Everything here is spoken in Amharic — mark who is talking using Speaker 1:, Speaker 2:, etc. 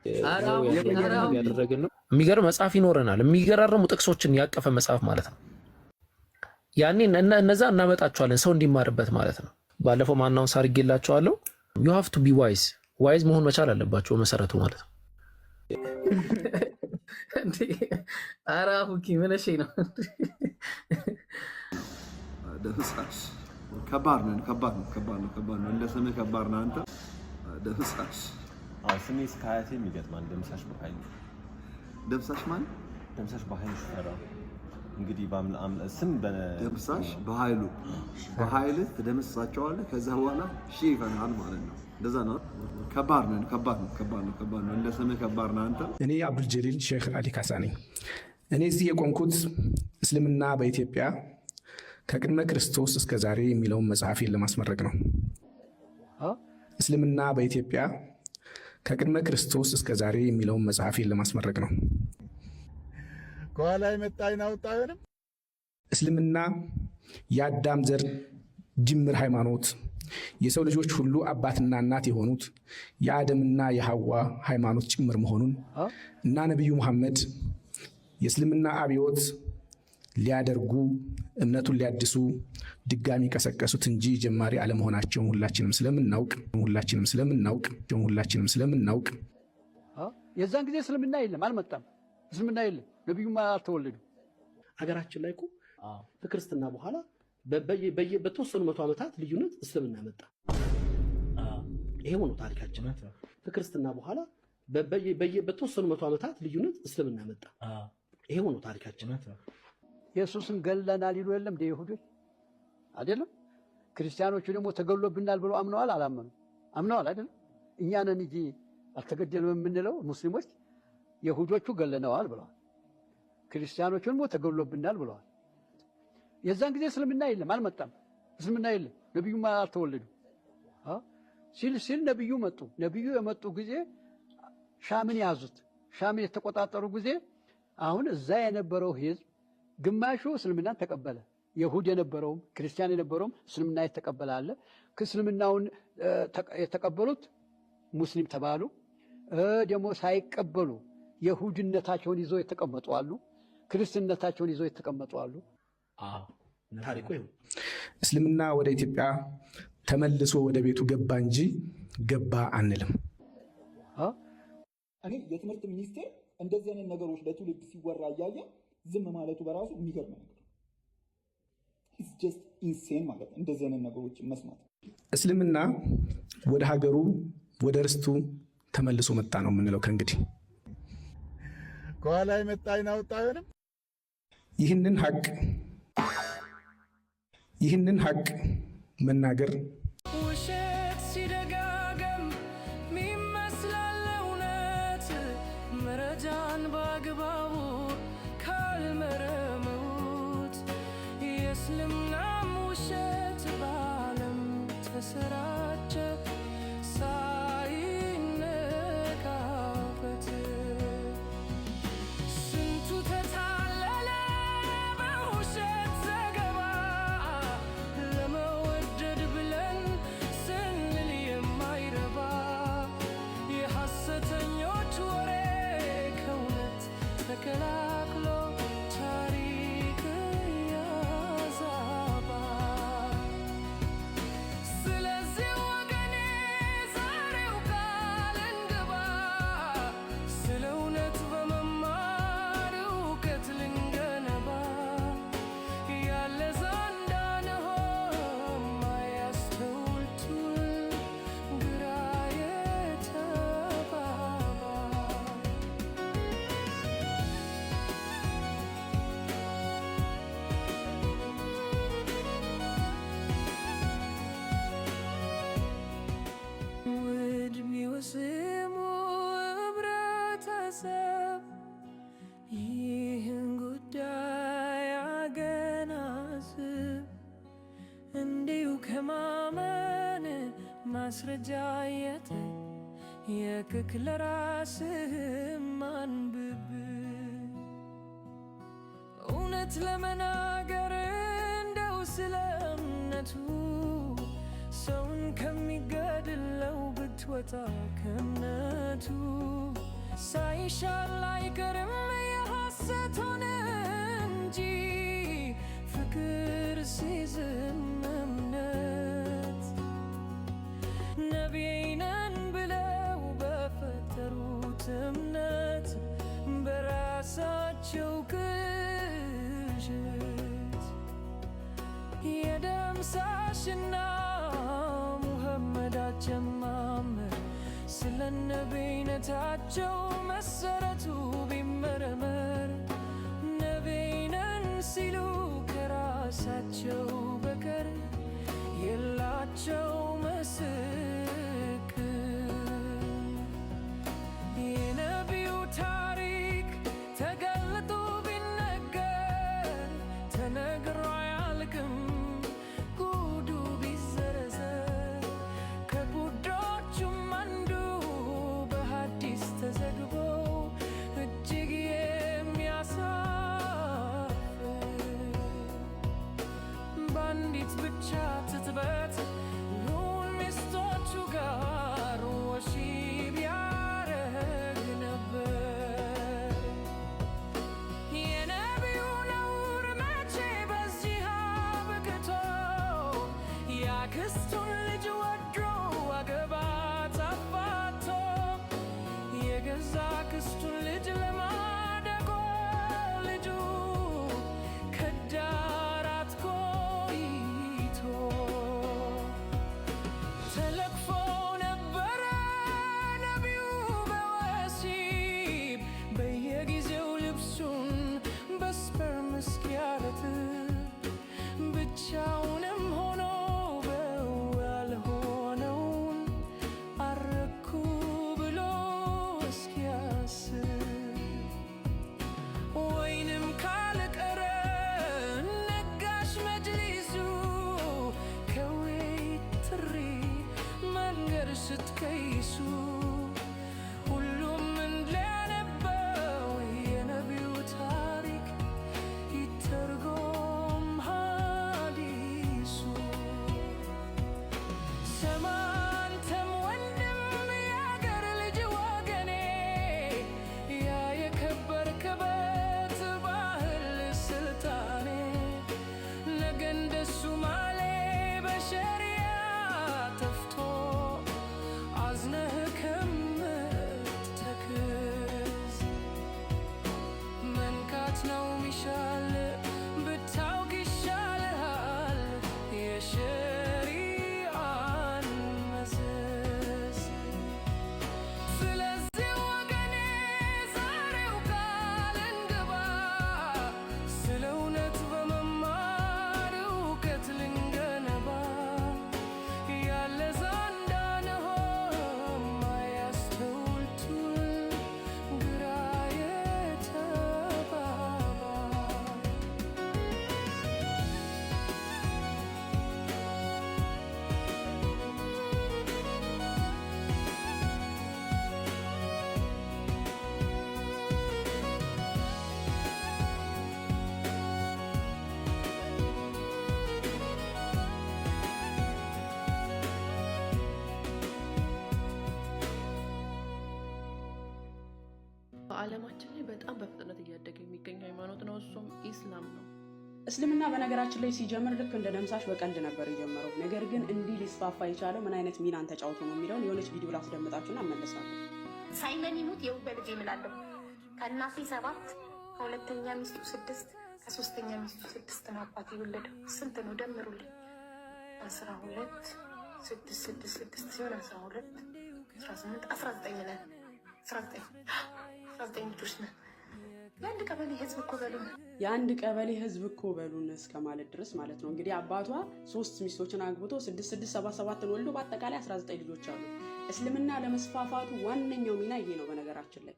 Speaker 1: ያደረግን ነው። የሚገርም መጽሐፍ ይኖረናል። የሚገራርሙ ጥቅሶችን ያቀፈ መጽሐፍ ማለት ነው። ያኔ እነዛ እናመጣቸዋለን ሰው እንዲማርበት ማለት ነው። ባለፈው ማናውን ሳርጌላቸዋለሁ። You have to be wise፣ wise መሆን መቻል አለባቸው መሰረቱ ማለት ነው። ኧረ አሁኪ ምን እሺ ነው?
Speaker 2: ደምሳሽ ከባድ ነው፣ ከባድ ነው፣ ከባድ ነው፣ ከባድ ነው። እንደ ስምህ ከባድ ነው። አንተ ደምሳሽ።
Speaker 3: ስሜ እስከ አያቴም ይገጥማል። ደምሳሽ በኃይሉ።
Speaker 2: ደምሳሽ ማን?
Speaker 3: ደምሳሽ በኃይሉ ሽፈራው። እንግዲህ ስም
Speaker 2: ደምሳሽ በኃይሉ፣ በኃይልህ ትደመስሳቸዋለህ። ከዛ በኋላ ሺህ ይፈናል ማለት ነው። እንደዛ ነው። ከባድ ነው፣ ከባድ ነው፣ ከባድ ነው፣ ከባድ ነው። እንደ ስምህ ከባድ ነው። አንተ።
Speaker 4: እኔ አብዱልጀሊል ሼክ አሊ ካሳ ነኝ። እኔ እዚህ የቆምኩት እስልምና በኢትዮጵያ ከቅድመ ክርስቶስ እስከ ዛሬ የሚለውን መጽሐፌን ለማስመረቅ ነው። እስልምና በኢትዮጵያ ከቅድመ ክርስቶስ እስከ ዛሬ የሚለውን መጽሐፌን ለማስመረቅ ነው።
Speaker 5: ከኋላ የመጣ አይን አውጣ አይሆንም።
Speaker 4: እስልምና የአዳም ዘር ጅምር ሃይማኖት፣ የሰው ልጆች ሁሉ አባትና እናት የሆኑት የአደምና የሐዋ ሃይማኖት ጭምር መሆኑን እና ነቢዩ መሐመድ የእስልምና አብዮት ሊያደርጉ፣ እምነቱን ሊያድሱ ድጋሚ ቀሰቀሱት እንጂ ጀማሪ አለመሆናቸውን ሁላችንም ስለምናውቅ፣ ሁላችንም ስለምናውቅ፣ ሁላችንም ስለምናውቅ።
Speaker 6: የዛን ጊዜ እስልምና የለም፣ አልመጣም። እስልምና የለም፣ ነቢዩም አልተወለዱ።
Speaker 7: ሀገራችን ላይ እኮ ከክርስትና በኋላ በተወሰኑ 100 ዓመታት ልዩነት እስልምና መጣ። ይሄው ነው ታሪካችን። ከክርስትና በኋላ በተወሰኑ 100 ዓመታት ልዩነት እስልምና መጣ። ይሄው ነው ታሪካችን።
Speaker 6: ኢየሱስን ገለናል ይሉ የለም እንደ ይሁዶች አይደለም? ክርስቲያኖቹ ደግሞ ተገሎብናል ብለው አምነዋል አላመኑ? አምነዋል አይደለም? እኛ ነን እንጂ አልተገደልም የምንለው ሙስሊሞች፣ የሁዶቹ ገለነዋል ብለዋል። ክርስቲያኖቹ ደግሞ ተገሎብናል ብለዋል። የዛን ጊዜ እስልምና የለም፣ አልመጣም። እስልምና የለም፣ ነቢዩም አልተወለዱ። ሲል ሲል ነቢዩ መጡ። ነቢዩ የመጡ ጊዜ ሻምን ያዙት። ሻምን የተቆጣጠሩ ጊዜ አሁን እዛ የነበረው ህዝብ ግማሹ እስልምናን ተቀበለ። የሁድ የነበረውም ክርስቲያን የነበረውም እስልምና የተቀበለ አለ። እስልምናውን የተቀበሉት ሙስሊም ተባሉ። ደግሞ ሳይቀበሉ የሁድነታቸውን ይዘው የተቀመጡ አሉ። ክርስትነታቸውን ይዘው የተቀመጡ አሉ።
Speaker 7: ታሪኩ ይኸው።
Speaker 4: እስልምና ወደ ኢትዮጵያ ተመልሶ ወደ ቤቱ ገባ እንጂ ገባ አንልም።
Speaker 5: እኔ የትምህርት ሚኒስቴር እንደዚህ አይነት ነገሮች ለትውልድ ሲወራ እያየ ዝም ማለቱ በራሱ የሚገርም ነገር፣ it's just insane ማለት ነው። እንደዚህ አይነት ነገሮች መስማት።
Speaker 4: እስልምና ወደ ሀገሩ ወደ ርስቱ ተመልሶ መጣ ነው የምንለው ከእንግዲህ።
Speaker 5: ከኋላ የመጣ አይን አውጣ አይሆንም።
Speaker 4: ይህንን ሀቅ መናገር
Speaker 8: ውሸት ሲደጋገም ሚመስላል እውነት፣ መረጃን በአግባቡ ካልመረመሩት የእስልምናም ውሸት በዓለም ተሰራጨ ሳይነቃበት። ስንቱ ተታለለ በውሸት ዘገባ፣ ለመወደድ ብለን ስንል የማይረባ የሐሰተኞች ወሬ ከእውነት ተቀላቅሎ ታሪክ ያዛባ። ስለዚህ ወገኔ ዛሬው ቃል እንግባ፣ ስለ እውነት በመማር እውቀት ልንገነባ። ያለዛ እንዳንሆን ማያስተውል ትውልድ ግራ የተጋባ። ውድሚው ስሙ ህብረተሰብ ይህን ጉዳይ አገናዝብ፣ እንዲሁ ከማመን ማስረጃ የጠየቅክ ለራስህም አንብብ። እውነት ለመናገር እንደው ስለ እምነቱ ሰውን ከሚገድለው ብትወጣ ከእምነቱ። ሳይሻል አይቀርም የሐሰት ሆነ እንጂ ፍቅር ሲዝም እምነት። ነቢይ ነን ብለው በፈጠሩት እምነት በራሳቸው ቅዠት የደምሳሽና ሙሐመድ አጀማመር ስለ ነቢይነታቸው መሰረቱ ቢመረመር ነቢይ ነን ሲሉ ከራሳቸው በቀር የላቸው ምስክር። የነቢዩ ታሪክ ተገልጦ ቢነገር ተነግሮ አያልቅም ጉዱ ቢዘረዘር። ከጉዶቹም አንዱ በሐዲስ ተዘግቦ እጅግ የሚያሳፍር በአንዲት ብቻ ትትበት ሁን ሚስቶቹ ጋር ወሲብ ያረግ ነበር። የነቢዩ ነውር መቼ በዚህ አብቅቶ ያክስቱን ልጅ ወዶ አገባት አፋቶ የገዛ አክስቱን ልጅ ለማደጎ ልጁ ከዳራት ቆይቶ ተለክፎ ነበረ ነቢዩ በወሲብ በየጊዜው ልብሱን በ sperm እስኪያረጥብ ብቻውንም ሆኖ ያልሆነውን አረኩ ብሎ እስኪያስብ ወይንም ካልቀረ ነጋሽ መጅሊሱ ከዌት ጥሪ መንገድ ስትከይሱ ሁሉም እንዲያነበው የነቢዩ ታሪክ ይተርጎም ሐዲሱ። ስማ አንተም ወንድም የአገር ልጅ ወገኔ ያ የከበርክበት ባህል ስልጣኔ ነገ እንደ ሱማሌ በሸሪያ ተፍቶ አዝነህ ከምትተክዝ መንካት ነው ሚሻል ብታውቅ ይሻልሃል የሸሪዓን መዘዝ። ስለዚህ ወገኔ ዛሬው ቃል እንግባ ስለ እውነት በመማር እውቀት ልንገነባ ያለዛ እንዳንሆን ማያስተውል ግራ የተጋባ።
Speaker 9: በዓለማችን ላይ በጣም በፍጥነት እያደገ የሚገኝ ሃይማኖት ነው። እሱም ኢስላም ነው።
Speaker 10: እስልምና በነገራችን ላይ ሲጀምር ልክ እንደ ደምሳሽ በቀልድ ነበር የጀመረው። ነገር ግን እንዲህ ሊስፋፋ የቻለው ምን አይነት ሚናን ተጫውቶ ነው የሚለውን የሆነች ቪዲዮ ላስደምጣችሁና እመለሳለሁ።
Speaker 11: ሳይመን ይሙት የው በልጅ እምላለሁ። ከእናቴ ሰባት፣ ከሁለተኛ ሚስቱ ስድስት፣ ከሶስተኛ ሚስቱ ስድስት ነው አባት የወለደው። ስንት ነው ደምሩልኝ። 12 ስድስት ስድስት ስድስት ሲሆን 12፣ 18፣ 19 ነን። 19፣ 19 ልጆች ነን። የአንድ ቀበሌ ህዝብ እኮ በሉን።
Speaker 10: የአንድ ቀበሌ ህዝብ እኮ በሉን እስከ ማለት ድረስ ማለት ነው። እንግዲህ አባቷ ሶስት ሚስቶችን አግብቶ ስድስት ስድስት ሰባት ሰባትን ወልዶ በአጠቃላይ 19 ልጆች አሉት። እስልምና ለመስፋፋቱ ዋነኛው ሚና ይሄ ነው በነገራችን ላይ።